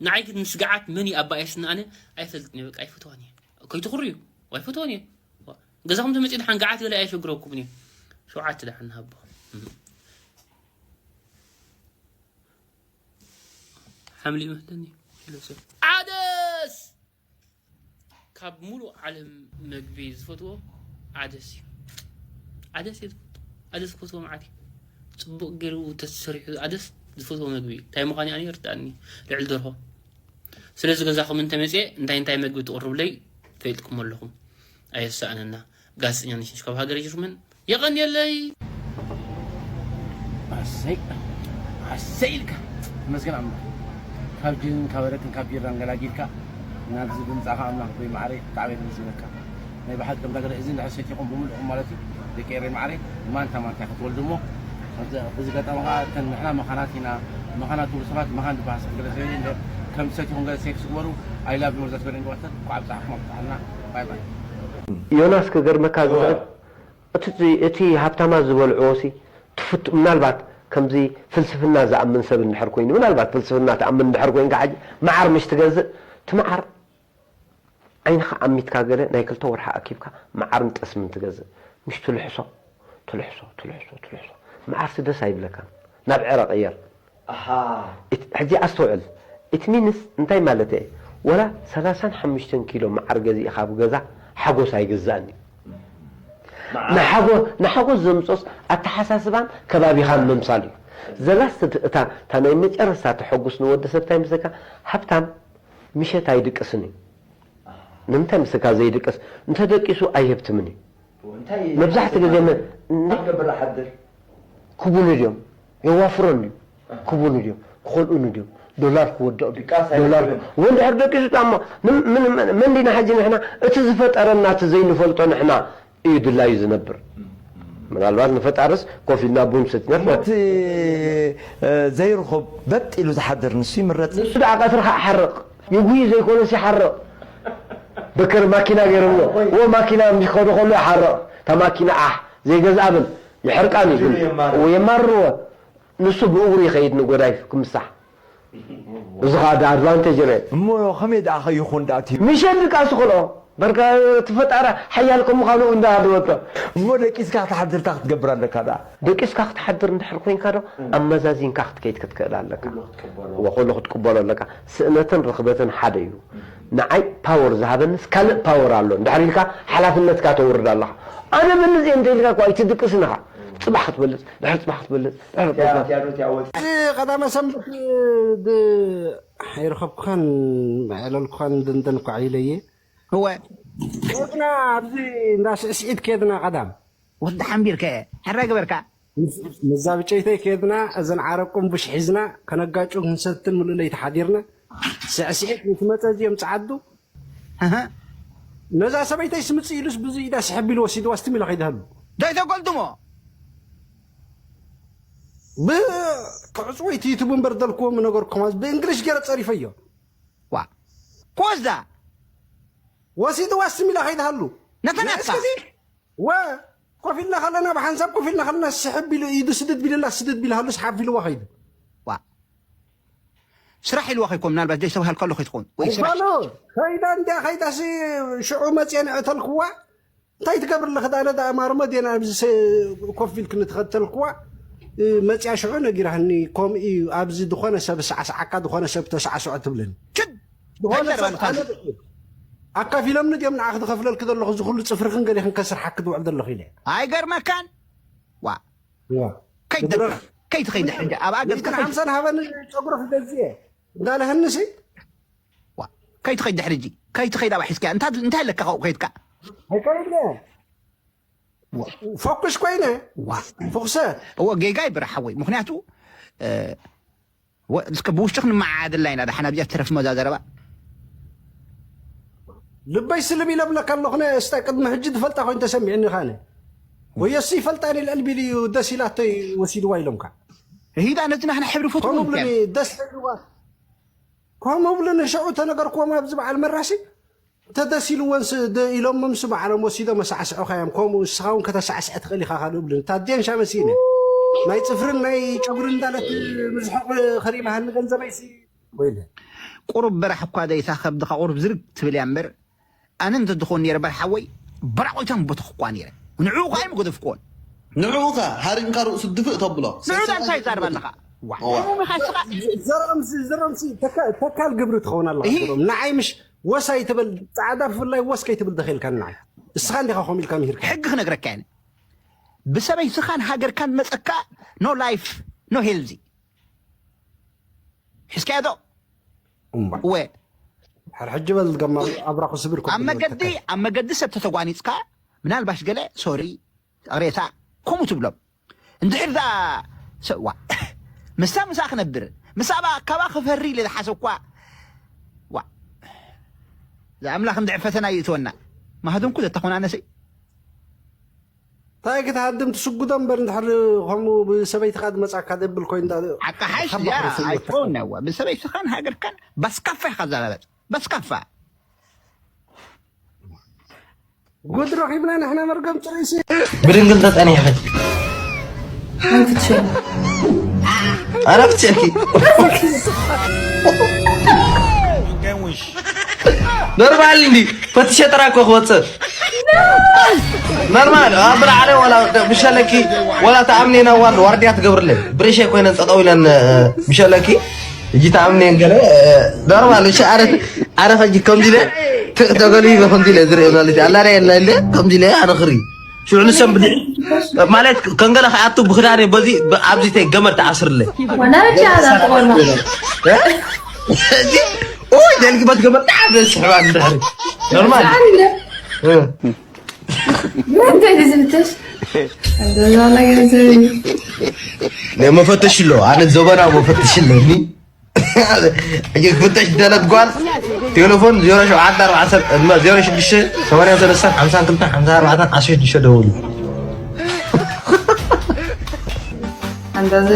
ንዓይ ግን ምስ ገዓት መን እዩ ኣባኢስኒ ኣነ ኣይፈልጥን እየ። በቃ ኣይፈትዋን እየ። ከይትኹርዩ፣ ኣይፈትዋን እየ። ገዛኹም ተመጺኡ ደሓን ገዓት ገለ ኣየሸግረኩምን እዩ። ሸውዓተ ደሓን ንሃቦ። ሓምሊ ይመስለኒ። ኢሉ ሰብ። ዓደስ! ካብ ሙሉእ ዓለም መግቢ ዝፈትዎ ዓደስ እዩ። ዓደስ እየ ዝፈቱ። ዓደስ ክፈትዎ መዓት እዩ። ጽቡቕ ገይሩ ተሰሪሑ ዓደስ ዝፈትዎ መግቢ እዩ። እንታይ ምዃኑ ኣነ ይርድኣኒ። ልዕሊ ደርሆ። ስለዚ ገዛኹም እንተመጽየ እንታይ እንታይ መግቢ ትቕርብለይ ፈሊጥኩም ኣለኹም። ኣየሳእነና። ጋዜጠኛ ነሽንሽ ካብ ሃገረ ጀርመን። የቐንየለይ። ኣሰይ፣ ኣሰይ ኢልካ። ተመስገን ኣምላኽ። ካብ ጅንን ካብ ኣረቅን ካብ ቢራን ገላጊልካ ናብዚ ብምጻእካ ኣምላኽ ኣቦይ መዓረይ ብጣዕሚ የመስግነካ። ናይ ብሓቂ ከምታ ገለ እዚ እንድሕር ሰቲኹም ብምልእኹም ማለት እዩ። ደቂ ኤረይ መዓረይ፣ ማንታ ማንታ ክትወልዱ እሞ፣ ኣብዚ፣ ኣብዚ ገጠመ ኸዓ እተን ንሕና መኻናት ኢና፣ መኻናት ትብሉ ሰባት መኻን ዝበሃል ሰብ ገለ ዘይብሉ እምበር፣ ከም ሰቲኹም ገለ ሴክስ ግበሩ፣ I love you ወዘተ በሉ እንግባተት፣ እንኳዕ ኣብፀሓኩም ኣብፀሓና። ባይ ባይ። ዮናስ፣ ክገርመካ ዝኽእል፣ እቲ፣ እቲ ሃብታማት ዝበልዕዎ ሲ ትፍቱ-፣ ምናልባት ከምዚ ፍልስፍና ዝኣምን ሰብ እንድሕር ኮይኑ፣ ምናልባት ፍልስፍና ትኣምን እንድሕር ኮይንካ፣ ሕጂ መዓር ምሽ ትገዝእ፣ እቲ መዓር ዓይንኻ ኣሚትካ ገለ ናይ ክልተ ወርሒ ኣኪብካ መዓርን ጠስምን ትገዝእ። ምሽ ትልሕሶ፣ ትልሕሶ፣ ትልሕሶ፣ ትልሕሶ። መዓርሲ ደስ ኣይብለካን። ናብ ዕረ ቀየር። ኣሃ። እት-፣ ሕጂ ኣስተውዕል። ኢት ሚንስ እንታይ ማለት እየ? ወላ ሰላሳን ሓሙሽተን ኪሎ መዓር ገዚእኻ ኣብ ገዛ ሓጎስ ኣይግዛእን እዩ። መዓር። ንሓጎ-፣ ንሓጎስ ዘምጾስ ኣተሓሳስባን ከባቢኻን ምምሳል እዩ። ዘላስት እታ፣ እታ ናይ መጨረስታ ተሐጉስ ንወዲ ሰብ እንታይ ምስለካ? ሃብታም ምሸት ኣይድቅስን እዩ። ንምንታይ ምስካ ዘይድቅስ? እንተደቂሱ ኣይህብትምን እዩ። እንታይ መብዛሕትኡ ግዜ መ-፣ እንታይ ክገብር ሓድር? ክቡኑ ድዮም? የዋፍሮን ድዩ? ክቡኑ ድዮም? ክኾልኡኑ ድዮም? ዶላር ክወድቕ ድዩ? ድቃስ ዶላር ኣይብልን። ወ-፣ እንድሕር ደቂሱ ጣሞ ምን-፣ ምን-፣ ምን-፣ መን ዲና ሕጂ ንሕና እቲ ዝፈጠረና እቲ ዘይንፈልጦ ንሕና እዩ ድላዩ ዝነብር። ምናልባት ንፈጣርስ ኮፍ ኢልና ቡን ሰቲና እሞ እቲ፣ እ፣ ዘይርኹብ በጥ ኢሉ ዝሓድር ንሱ ይምረጽ። ንሱ ደኣ ቀትሪ ከዓ ሓርቕ። ይጉይ ዘይኮነስ ይሓርቕ። በከር ማኪና ገይሮምዎ። ወ ማኪና ምስ ከዱ ከሎ ይሓርቕ። እታ ማኪና ኣሕ ዘይገዝኣ ብል ይሕርቃን እዩ ግን። የማርር። ወ የማርርዎ። ንሱ ብእግሩ ይኸይድ ንጎዳይ ክምሳሕ። እዚ ኸዓ ዳ ኣድቫንቴጅ ረ። እሞ ከመይ ደኣ ከይኹን ደኣ ትዩ? ምሸት ድቃስ ክልኦ። በርካ እቲ ፈጣሪ ሓያል ከም ምዃኑ እንዳሃለወቶ። እሞ ደቂስካ ክትሓድር እንታይ ክትገብር ኣለካ ደኣ? ደቂስካ ክትሓድር እንድሕር ኮይንካ ዶ፣ እም። ኣመዛዚንካ ክትከይድ ክትክእል ኣለካ። ኩሉ ክትቅበሎ። ወ-፣ ኩሉ ክትቅበሎ ኣለካ። ስእነትን ርኽበትን ሓደ እዩ። እም። ንዓይ ፓወር ዝሃበንስ ካልእ ፓወር ኣሎ። እንድሕር ኢልካ ሓላፍነትካ ተውርድ ኣለኻ። ኣነ በሊ እዚኦም እንተ ኢልካ እኳ ኣይትድቅስን ኢኻ። እም። ጽባሕ ክትበልጽ፣ ድሕሪ ጽባሕ ክትበልጽ፣ ድሕሪ ትያ-፣ ትያ-፣ ትያ-፣ ትያ-፣ ወጽ-፣ እዚ ቀዳመ ሰንበት ድ-፣ ኣይረኸብኩኻን፣ ኣየዕለልኩኻን፣ ድንደን እኳ ኢለየ። እወ። ኬድና ኣብዚ እንዳ ስዕስዒት ኬድና ቀዳም። ወዲ ሓምቢርከ፣ ሕራይ ገበርካ። ምስ-፣ ምስዛ ብጨይተይ ኬድና፣ እዘን ዓረቁን ቡሽ ሒዝና፣ ከነጋጩ ክንሰትን ምሉእ ለይቲ ሓዲርና። ስዕስዒት ምስ መጸ እዚኦም ጸዓዱ። ኣሃ። ነዛ ሰበይተይ ስምጽእ ኢሉስ ብዙ ኢዳ ስሕብ ኢሉ ወሲድዋ ስትም ኢላ ከይድሃሉ። ዳይ ተጎልድሞ። ብ-፣ ክዕጽወይ ትይትቡ እምበር ደልክዎም ነገርኩም፣ ብእንግሊሽ ገይረ ጸሪፈዮ። ዋ። ኮዛ። ወሲድዋ ስትም ኢላ ከይድሃሉ። ነተናታ። ንእስኪ ወ-፣ ኮፍ ኢልና ከለና፣ ብሓንሳብ ኮፍ ኢልና ከለና፣ ስሕብ ኢሉ ኢዱ ስድድ ቢልላ፣ ስድድ ቢልሃሉ፣ ስሓብ ኢልዋ ከይዱ። ዋ። ስራሕ ኢልዋ ከይኮን፣ ምናልባት ዘይተባሃልካሉ ከይትኸውን። ወይ ስራሕ። ኣይፋሉ፣ ከይዳ እንድያ፣ ከይዳሲ ሽዑ መፅየ ንዕተልክዋ። እንታይ ትገብር ኣለኺ? ዳነ ዳ ማርመ ዴና ኣብዚ ሰ-፣ ኮፍ ኢልክኒ ተኸተልክዋ። እ፣ መፅያ ሽዑ ነጊራህኒ፣ ከምኡ እዩ፣ ኣብዚ ዝኾነ ሰብ ሳዕሳዓካ፣ ዝኾነ ሰብ ተሳዕስዖ ትብለኒ። ችድ! ዝኾነ እንታይ ሰብ ዘረባ ኣነ ኣካፊሎምኒ ድዮም ንዓኺ ዝኸፍለልኪ ዘለኹ፣ እዚ ኩሉ ጽፍርኽን ገሊኽን ከስርሓኪ ዝውዕል ዘለኹ ኢለ። ኣይገርመካን? ዋ። ዋ። ከይትደፍር፣ ምድረ-፣ ከይትኸይድ ሕጂ፣ ኣብኣ ገጽካ ንእሽቶ ሓምሳን ሃበኒ ጨጉሪ ክገዝእ እየ። እንዳለህንሲ? ዋ። ከይትኸይድ ድሕሪ ሕጂ፣ ከይትኸይድ ኣብኣ ሒዝካያ። እንታ-፣ እንታይ ኣለካ ካብኡ ከይድካ? ኣይከይድን እየ። ዋ። ፎኩስ ኮይነ። ዋ። ፎኩሰ። እወ፣ ጌጋ ይብር ሓወይ። ምኽንያቱ፣ እ፣ ወ-፣ እስከ ብውሽጢ ክንመዓዓደላ ኢና፣ ደሓን ኣብዚኣ ትረፍ መዛ ዘረባ። ልበይ ስልብ ኢለ እብለካ ኣለኹ፣ ነ-፣ እስታ ቅድሚ ሕጂ ዝፈልጣ ኮይኑ ተሰሚዕኒ ኻነ። ወየሱ ይፈልጣ እኔ ልዕል ቢሉ እዩ ደስ ኢላቶይ ወሲድዋ ኢሎምካ። ሂዳ ነቲ ናህና ሕብሪ ፈትዎ ከምኡ እንታይ? ብሉኒ፣ ደስ ኢልዋ። ከምኡ ብሉኒ፣ ሽዑ ተነገርክዎም ኣብዚ በዓል መራሲ። እንተ ደስ ኢልወንስ ደ-፣ ኢሎሞምስ ባዕሎም ወሲዶም ኣሳዕስዑኻዮም። ከምኡ ንስኻ እውን ከተሳዕስዕ ትኽእል ኢኻ ካልእ ብሉኒ። እታ ዴንሻ መሲነ። ናይ ጽፍርን ናይ ጨጉርን እንዳለት ምዝሕቕ ከሪባሃኒ ገንዘበይሲ። ወይለ። ቁሩብ በራሕ እኳ ደይታ ከብድኻ ቁሩብ ዝርግ ትብል እያ እምበር፣ ኣነ እንተዝኾን ነይረ በርሓወይ፣ በራቖይታን ቦተኹ እኳ ነይረ። ንዕኡ ኸኣ ኣይምገደፍክዎን። ንዕኡ ኸ ሃሪምካ ርእሱ ድፍእ ተብሎ። ንዑ ዳ እንታይ ይዛረብ ኣለኻ? ዋ፣ እዋ። እሞ ኸስኻ ዘረምሲ፣ ዘረምሲ፣ ተካ-፣ ተካል ግብሪ ትኸውን ኣለኻ። እሂ። ዘረም። ንዓይ ምሽ ወስ ኣይትበል፣ ጻዕዳ ብፍላይ ወስ ከይትብል ደኺልካ ንዓይ። እስኻ እንዲኻ ኸም ኢልካ ምሂርካ። ሕጊ ክነግረካ እየ። ብሰበይትኻን ሃገርካን መጸካ no life, no healthy። ሒዝካዮ ዶ? እምባ። ወ-፣ ሕር ሕጂ በል ገማል ኣብራኹ ስብር ኮ ኣብ መገዲ ኣብ መገዲ ሰብ ተተጓኒጽካ ምናልባሽ ገለ ሶሪ ቅሬታ ከምኡ ትብሎም። እንድሕር ዳ ሰዋ ምስታ ምሳ ክነብር ምስ ኣባ ካባ ክፈሪ ኢለ ዝሓሰብኳ ዋ ዝኣምላኽ እንድሕር ፈተና ይእትወና። ማህደንኩ ዘተኾናነሰይ እንታይ ክትሃድም ትስጉዶ እምበር እንድሕር ከምኡ ብሰበይትኻ ዝመፃካ ደብል ኮይኑ እንዳ- ሓቂ ሓይሽ ካብ እዚኣ ባሕሪ ስጉድ። ኣይትኸውን እዋ ብሰበይትኻን ሃገርካን ባስካፋ ኢኻ ዘላበጥ ባስካፋ ጉድ ረኺብና ንሕና መርገም ፅሬሲ ብድንግል ተጸኒሕኺ ሓንቲ ትሸይና ኣረ ብትሸኪ ኖርማል እንዲ ፈትሸ ጥራ እኮ ክወፅእ ኖርማል ኣብ ብላዕለ ወላ ምሸለኪ ወላ ተኣምኔና ዋርድ ዋርድያ ትገብርለይ ብሬሸ ኮይነን ጠጠው ኢለን ምሸለኪ እጂ ተኣምኔን ገለ ኖርማል እሺ ኣረ ኣረ ፈጂ ከምዚ ኢለ ተገሉ ይበ ከምዚ ኢለ ዝርኢ ማለት ኣላ ዳ የላ እንደ ከምዚ ኢለ ኣነ ክሪ ሽዑ ንሰን ብድዒ ማለት ከንገለ ከኣቱ ብክዳነ በዚ ኣብዚ ተይ ገመድ ተኣስርለ ዋና ብቻ ኣዛ ተቆርና ኦይ ደልግበት ገመድ ተዓበ ስሕባ እንድሕሪ ኖርማል እንታይ ዝምተሽ እንደዛ ነገር መፈተሽ ኣሎ ኣነ ዘበናዊ መፈተሽ ኣለኒ ሕጂ ክትፍተሽ ደለት ጓል ቴሌፎን ዜሮ ሸውዓተ ኣርባዕተ ዜሮ ሽዱሽተ ሰማንያ ሰለስተ ሓምሳ ክልተ ሓምሳ ኣርባዕተ ዓሰርተ ሽዱሽተ ደውሉ እንደዚ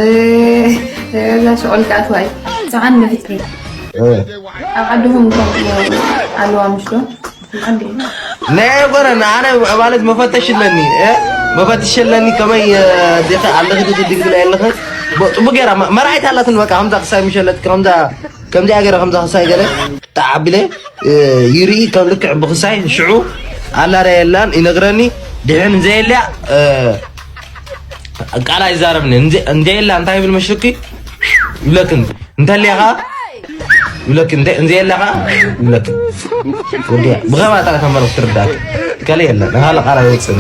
እዛ ሽቆል ከኣትዋ እዩ ስብሓን ንፍትሒ ኣብ ዓድኹም ኣለዋ ምሽዶ ናይ ጎረና ኣነ ማለት መፈተሽ ኣለኒ እ? መፈተሽ ኣለኒ ከመይ እ፣ ዲኺ ኣለኺ ዲኺ ድንግል ኣለኺ ጽቡቅ ገይራ መ- መርዓይት ኣላትን በቃ ከምዛ ክሳይ ምሸለት ከምዛ ከምዚኣ ገይረ ከምዛ ክሳይ ገለ ተዓቢለ እ፣ ይርኢ ከም ልክዕ ብክሳይ ሽዑ ኣላዳ የላን ይነግረኒ ድሕን ዘየልያ እ፣ ቃል ኣይዛረብኒ እንዘ- እንዘየላ እንታይ ይብል መሽልኪ ይብለክን እንተልያ ከዓ ይብለክ እንተ እንዘ የለ ከዓ ይብለክ ወዲያ ብኸማ ጥራይ ከም መልእኽቲ ትርዳእክ ከለ የለ ንኻለ ቃል ኣይወፅእን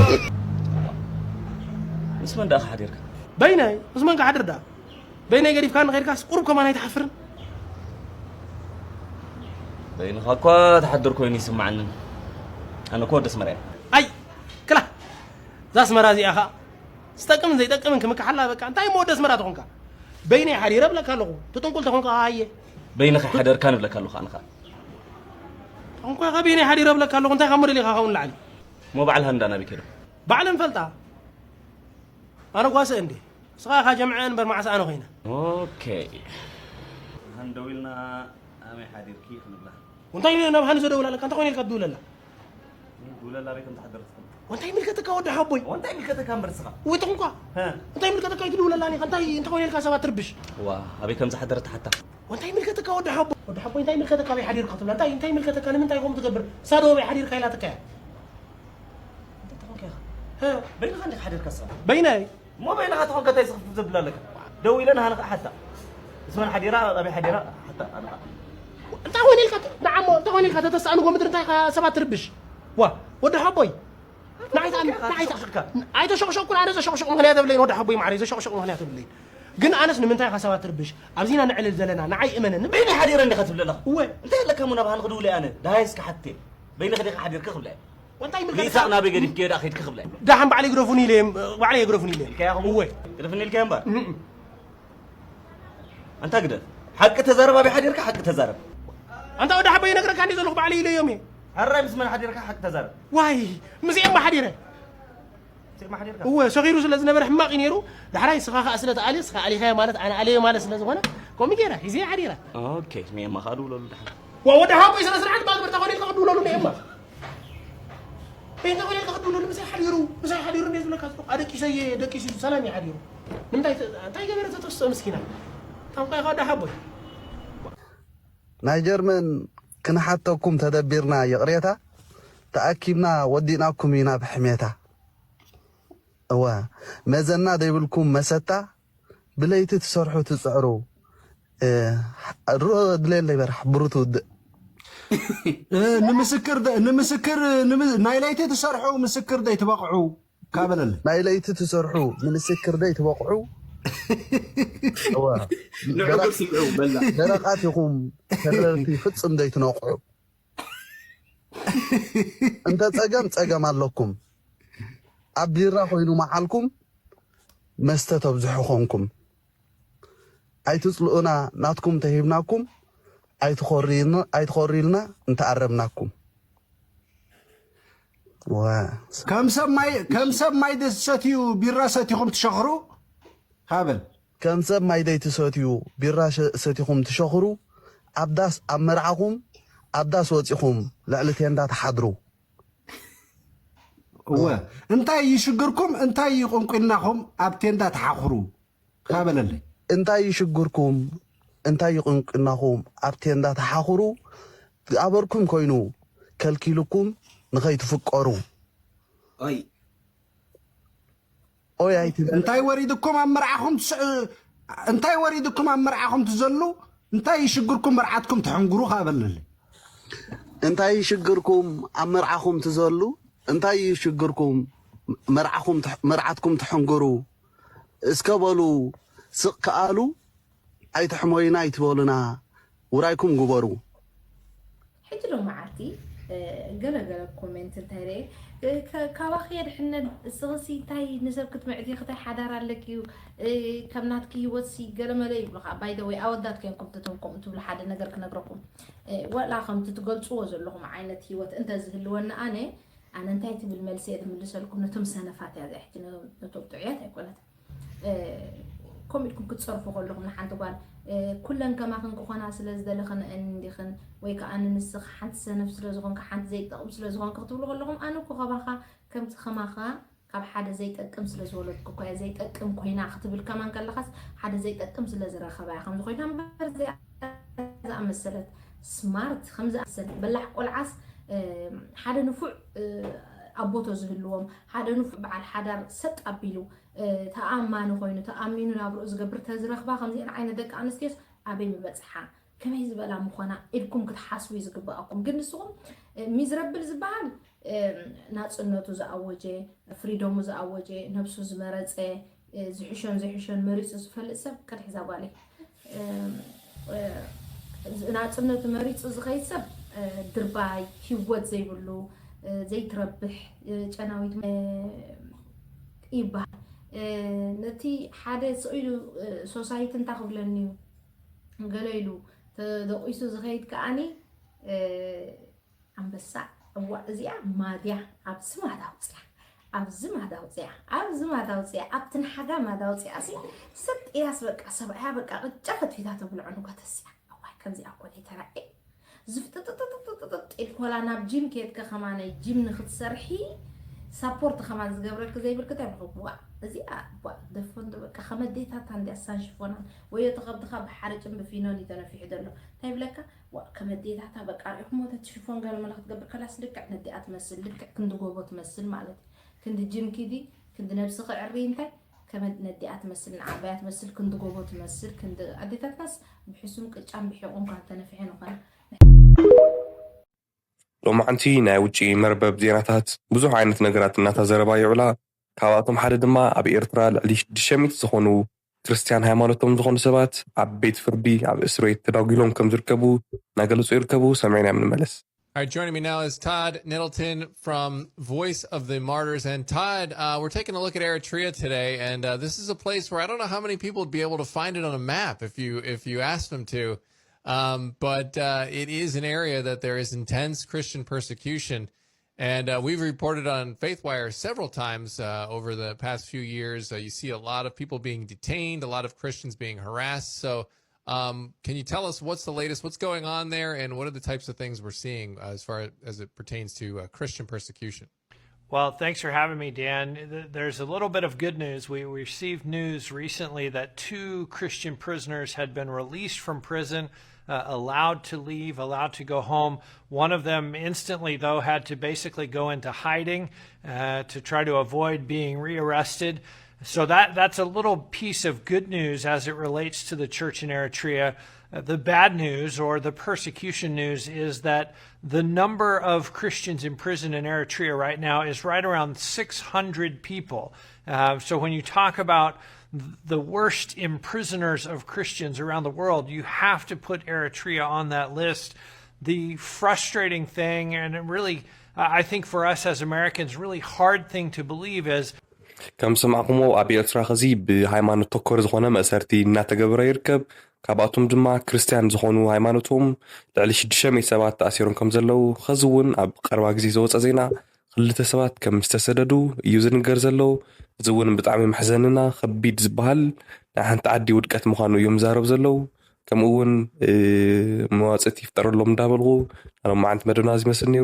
ምስ መን ደኣ ሓዲርካ በይነይ ምስ መን ክሓድር ደኣ በይነይ ገዲፍካ ንኸድካስ ቁሩብ ከማን ኣይትሓፍርን በይንኻ እኳ ትሓድር ኮይኑ ይስምዓንን ኣነ እኮ ወዲ ኣስመራ እየ ኣይ ክላ እዛ ኣስመራ እዚኣ ኸዓ ዝጠቅምን ዘይጠቅምን ክምክሓላ በቃ እንታይ እሞ ወዲ ኣስመራ ተኾንካ በይነይ ሓዲረ እብለካ ኣለኹ ትጥንቁል ተኾንካ ኣየ በይንኻ ሓደርካ ንብለካ ኣለኹ ኣነ ኸዓ ተኾንካ ኸ በይነይ ሓዲረ እብለካ ኣለኹ እንታይ ካብ ሞዴል ኢኻ ካብኡ ንላዕሊ እሞ በዓል ሃንዳ ናበይ ከይዱ ባዕለን ፈልጣ ኣነ ጓሰ እንዴ ንስኻ ኢኻ ጀምዐ እንበር መዓስ ኣነ ኮይነ ኦኬ ሃንደው ኢልና ኣመይ ሓዲርኪ ክንብላ እንታይ ናብ ሃኒ ዘደውል ኣለካ እንታይ ኮይነ ኢልካ ትድውለላ ድውለላ ኣበይ ከም ዝሓደረት ትፈልጥ እንታይ ምልከተካ ወዲ ሓቦይ እንታይ ምልከተካ እምበር ንስኻ ወይ ተኹንኳ ሀ፣ እንታይ ምልከተካ ይትድውለላ ኒኻ እንታይ እንታይ ኮይነ ኢልካ ሰባት ትርብሽ ዋ ኣበይ ከም ዝሓደረት ሓታ እንታይ ምልከተካ ወዲ ሓቦይ ወዲ ሓቦይ እንታይ ምልከተካ ኣበይ ሓዲርካ ትብላ እንታይ እንታይ ምልከተካ ንምንታይ ከምኡ ትገብር ሳዶ ኣበይ ሓዲርካ ኢላትካ እያ እንታይ ተኾንካ ኢኻ ሀ፣ በይንኻ እንዲኻ ሓዲርካ ንስኻ በይነይ እሞ በይንኻ ተኾንካ እንታይ ዝኽፍል ዘብላ ኣለካ ደው ኢለ ንሃኒ ከዓ ሓታ እስመን ሓዲራ ኣበይ ሓዲራ ሓታ ኣነ ከዓ እንታይ ኮይነ ኢልካ ንዓሞ እንታይ ኮይነ ኢልካ ተተስኣንጎ ምድሪ እንታይ ኢኻ ሰባት ትርብሽ ዋ ወዲ ሓቦይ ንዓይታ ንዓይታ ሸቕሽቕካ ኣይተሸቕሸቕኩን ኣነ ዘሸቕሸቕ ምኽንያት የብለይን ወዲ ሓቦይ ማዕረይ ዘሸቕሸቕ ምኽንያት የብለይን ግን ኣነስ ንምንታይ ኢኻ ሰባት ትርብሽ ኣብዚና ንዕልል ዘለና ንዓይ እመነኒ በይኒ ሓዲረ እንዲኻ ትብለለኻ እወ እንታይ ኣለካ እሞ ናብ ሃኒ ክድውለ ኣነ ደሃይስ ክሓትቴ በይንኻ ዲኻ ሓዲርካ ክብላ እንታይ ሚሳቕ ናበይ ገዲፍክዮ ዳ ከይድካ ክብላ ደሓን ባዕለይ ግደፉኒ ኢለ ባዕለይ የግደፉኒ ኢለ ኢልካያ ከምኡ እወ ግደፍኒ ኢልካዮ እምበር ኣንታ ግደፍ ሓቂ ተዛረብ ኣበይ ሓዲርካ ሓቂ ተዛረብ ኣንታ ወዲ ሓቦይ ይነግረካ እንዲ ዘለኹ ባዕለይ ኢለዮም እየ ሕራይ ምስ መን ሓዲርካ ሓቂ ተዛረብ ዋይ ምስኤማ ሓዲረ ስማ ሓዲርካ እወ ሰኺሩ ስለ ዝነበረ ሕማቕ እዩ ነይሩ ዳሕራይ ስኻ ከዓ ስለ ተኣልየ ስኻ ኣሊኻዮ ማለት ኣነ ኣልየ ማለት ስለ ዝኾነ ከምኡ ገይረ ሒዘ ሓዲረ ኦኬ ሜማ ከዓ ድውለሉ ድሓን ዋ ወዲ ሓቦይ ስነ ስርዓት ባዝመርታ ኮነ ኢልካ ክድውለሉ ነየማ እንታይ ኮነ ኢልካ ክድውለሉ ምሳይ ሓዲሩ ምሳይ ሓዲሩ እንደ ዝብለካ ዝጠቕ ኣደቂሰየ ደቂሱ እዩ ሰላም እዩ ሓዲሩ ንምንታይ እንታይ ገበረ ተተስኦ ምስኪና ጠንቋይ ከዓ ወዲ ሓቦይ ናይ ጀርመን ክንሓተኩም ተደቢርና ይቕሬታ ተኣኪብና ወዲእናኩም ኢና ብሕሜታ እወ መዘና ዘይብልኩም መሰታ ብለይቲ ትሰርሑ ትፅዕሩ እ፣ ርኦ ድሌለይ በራሕ ብሩ ትውድእ እ፣ ንምስክር ደ- ንምስክር ንምስ- ናይ ለይቲ ትሰርሑ ምስክር ዘይትበቕዑ ካበለለ ናይ ለይቲ ትሰርሑ ንምስክር ደይ ትበቕዑ እወ፣ ንዕጉር ስምዑ በላ ደረቓት ኢኹም ተረርቲ ፍፅም ደይ ትነቕዑ እንተ ጸገም ጸገም ኣለኩም። ኣብ ቢራ ኮይኑ መዓልኩም መስተ ተብዝሑ ኾንኩም። ኣይትጽልኡና፣ ናትኩም ተሂብናኩም ኣይትኾርዩና፣ ኣይትኾርዩልና እንተኣረምናኩም። ወ- ከም ሰብ ማይ ከም ሰብ ማይ ዶ ትሰትዩ፣ ቢራ ሰቲኹም ትሸኽሩ? ሃበል ከም ሰብ ማይ ደይ ትሰትዩ፣ ቢራ ሸ- ሰቲኹም ትሸኽሩ፣ ኣብ ዳስ ኣብ መርዓኹም ኣብ ዳስ ወጺኹም ልዕሊ ቴንዳ ትሓድሩ። እወ እንታይ ይሽግርኩም? እንታይ ይቁንቁናኹም? ኣብ ቴንዳ ትሓኽሩ ካበለለይ እንታይ ይሽግርኩም? እንታይ ይቁንቁናኹም? ኣብ ቴንዳ ትሓኽሩ። ዝኣበርኩም ኮይኑ ከልኪልኩም ንኸይትፍቀሩ። ኦይ ኦይ ኣይትበል። እንታይ ወሪድኩም ኣብ መርዓኹም ትስ- እንታይ ወሪድኩም ኣብ መርዓኹም ትዘሉ? እንታይ ይሽግርኩም መርዓትኩም ትሕንግሩ ካበለለይ እንታይ ይሽግርኩም ኣብ መርዓኹም ትዘሉ? እንታይ ይሽግርኩም መርዓኹም ትሕ- መርዓትኩም ትሕንግሩ? እስከ በሉ ስቕ ከኣሉ ኣይትሕሞዩና ኣይትበሉና፣ ውራይኩም ግበሩ። ሕጂ ሎ መዓልቲ ገለገለ ኮሜንት እንታይ ርአ ካባኺ የድሕነን። እስኽሲ እንታይ ንሰብ ክትምዕዲ ክታይ ሓዳር ኣለኪ እዩ? ከም ናትኪ ህይወትሲ ገለመለ ይብሉኻ። ባይደወይ ኣወዳት ኮንኩም ትቶም ከምኡ ትብሉ ሓደ ነገር ክነግረኩም። ዋላ ከምቲ ትገልፅዎ ዘለኹም ዓይነት ህይወት እንተዝህልወኒ ኣነ ኣነ እንታይ ትብል መልሲ እየ ዝምልሰልኩም? ነቶም ሰነፋት እያ እዚኣ ሕጂ ነቶም ጥዑያት ኣይኮነትን። ከምኡ ኢልኩም ክትፀርፉ ከለኹም ንሓንቲ ጓል ኩለን ከማኽን ክኾና ስለ ዝደለኽን እንዲኽን ወይ ከዓ ንንስኽ ሓንቲ ሰነፍ ስለ ዝኾንካ ሓንቲ ዘይጠቕም ስለ ዝኾንካ ክትብሉ ከለኹም ኣነ እኮ ከባኻ ከምዚ ከማኻ ካብ ሓደ ዘይጠቅም ስለ ዝወለድኩ እኮ እየ ዘይጠቅም ኮይና ክትብል ከማን ከለኻስ ሓደ ዘይጠቅም ስለ ዝረኸባ እያ ከምዚ ኮይና እምበር እዚኣ ዝኣመሰለት ስማርት ከምዚ ኣመሰለት በላሕ ቆልዓስ ሓደ ንፉዕ ኣቦቶ ዝህልዎም ሓደ ንፉዕ በዓል ሓዳር ሰጥ ኣቢሉ ተኣማኒ ኮይኑ ተኣሚኑ ናብርኡ ዝገብር ተዝረኽባ ከምዚአን ዓይነት ደቂ ኣንስትዮስ ኣበይ ምበፅሓ ከመይ ዝበላ ምኾና ኢልኩም ክትሓስቡ እዩ ዝግበኣኩም። ግን ንስኹም ሚዝረብል ዝበሃል ናፅነቱ ዝኣወጀ ፍሪደሙ ዝኣወጀ ነብሱ ዝመረፀ ዝሕሾን ዘይሕሾን መሪፁ ዝፈልጥ ሰብ ቅድሕ እዛ ጓለይ ናፅነቱ መሪፁ ዝኸይድ ሰብ ድርባይ ህይወት ዘይብሉ ዘይትረብሕ ጨናዊት ይበሃል። ነቲ ሓደ ስቕ ኢሉ ሶሳይቲ እንታይ ክብለኒ እዩ ገለ ኢሉ ተደቂሱ ዝኸይድ ከዓኒ ኣንበሳ እዋ እዚኣ ማድያ ኣብዚ ማዳ ውፅያ ኣብዚ ማዳ ውፅያ ኣብዚ ማዳ ውፅያ ኣብቲ ንሓጋ ማዳ ውፅያ ሲ ሰጥ ኢላስ በቃ ሰብኣያ በቃ ቅጫ ፈትፊታ ተብልዖ ንጓተስያ እዋይ ከምዚኣ እኮ ዘይተራእየ ዝፍጥጥጥጥጥጥጥ ኢልኮላ ናብ ጂም ከየድከ ከማነይ ጂም ንክትሰርሒ ሳፖርት ከማን ዝገብረልክ ዘይብልክ እንታይ ብክዋ እዚኣ ቧ ደፎን በቃ ከመዴታታ እንዲያ ሳንሽፎናን ወዮ ተኸብድኻ ብሓርጭን ብፊኖን እዩ ተነፊሑ ዘሎ እንታይ ብለካ ዋ ከመዴታታ በቃ ሪእኹሞ ተቲ ሽፎን ገለ መለ ክትገብር ከላስ ልክዕ ነዲኣ ትመስል ልክዕ ክንዲ ጎቦ ትመስል ማለት እዩ ክንዲ ጅም ኪዲ ክንዲ ነብስኺ ዕሪ እንታይ ከመ ነዲኣ ትመስል ንዓባያ ትመስል ክንዲ ጎቦ ትመስል ክንዲ ኣዴታትናስ ብሕሱም ቅጫን ብሒቑን ኳ ተነፊሐን ይኾና ሎማዓንቲ ናይ ውጪ መርበብ ዜናታት ብዙሕ ዓይነት ነገራት እናተዘረባ ይውዕላ። ካብኣቶም ሓደ ድማ ኣብ ኤርትራ ልዕሊ ሽዱሽተ ሚእቲ ዝኾኑ ክርስትያን ሃይማኖቶም ዝኾኑ ሰባት ኣብ ቤት ፍርዲ ኣብ እስር ቤት ተዳጒሎም ከም ዝርከቡ እናገለጹ ይርከቡ። ሰሚዕና እዮም ንመለስ። All right, joining me now is Todd Nettleton from Voice of the Martyrs. And Todd, uh, we're taking a look at Eritrea today, and uh, this is a place where I don't know how many people would be able to find it on a map if you if you asked them to. Um, but uh, it is an area that there is intense Christian persecution. And uh, we've reported on FaithWire several times uh, over the past few years. Uh, you see a lot of people being detained, a lot of Christians being harassed. So, um, can you tell us what's the latest, what's going on there, and what are the types of things we're seeing uh, as far as it pertains to uh, Christian persecution? Well, thanks for having me, Dan. There's a little bit of good news. We received news recently that two Christian prisoners had been released from prison, uh, allowed to leave, allowed to go home. One of them instantly, though, had to basically go into hiding uh, to try to avoid being rearrested. So that that's a little piece of good news as it relates to the church in Eritrea. Uh, the bad news or the persecution news is that the number of Christians in prison in Eritrea right now is right around six hundred people. Uh, so when you talk about the worst imprisoners of Christians around the world, you have to put Eritrea on that list. The frustrating thing, and it really I think for us as Americans, really hard thing to believe is ከም ዝሰማዕኩሞ ኣብ ኤርትራ ኸዚ ብሃይማኖት ተኮር ዝኾነ መእሰርቲ እናተገበረ ይርከብ። ካብኣቶም ድማ ክርስትያን ዝኾኑ ሃይማኖቶም ልዕሊ ሽዱሽተ ሚእቲ ሰባት ተኣሲሮም ከም ዘለዉ፣ ኸዚ እውን ኣብ ቀረባ ግዜ ዝወፀ ዜና ክልተ ሰባት ከም ዝተሰደዱ እዩ ዝንገር ዘሎ። እዚ እውን ብጣዕሚ መሕዘንና ከቢድ ዝበሃል ናይ ሓንቲ ዓዲ ውድቀት ምዃኑ እዮም ዝዛረቡ ዘለዉ። ከምኡ እውን መዋፅእቲ ይፍጠረሎም እንዳበልኩ፣ ናይ ሎማዓንቲ መደብና እዚ ይመስል ነይሩ።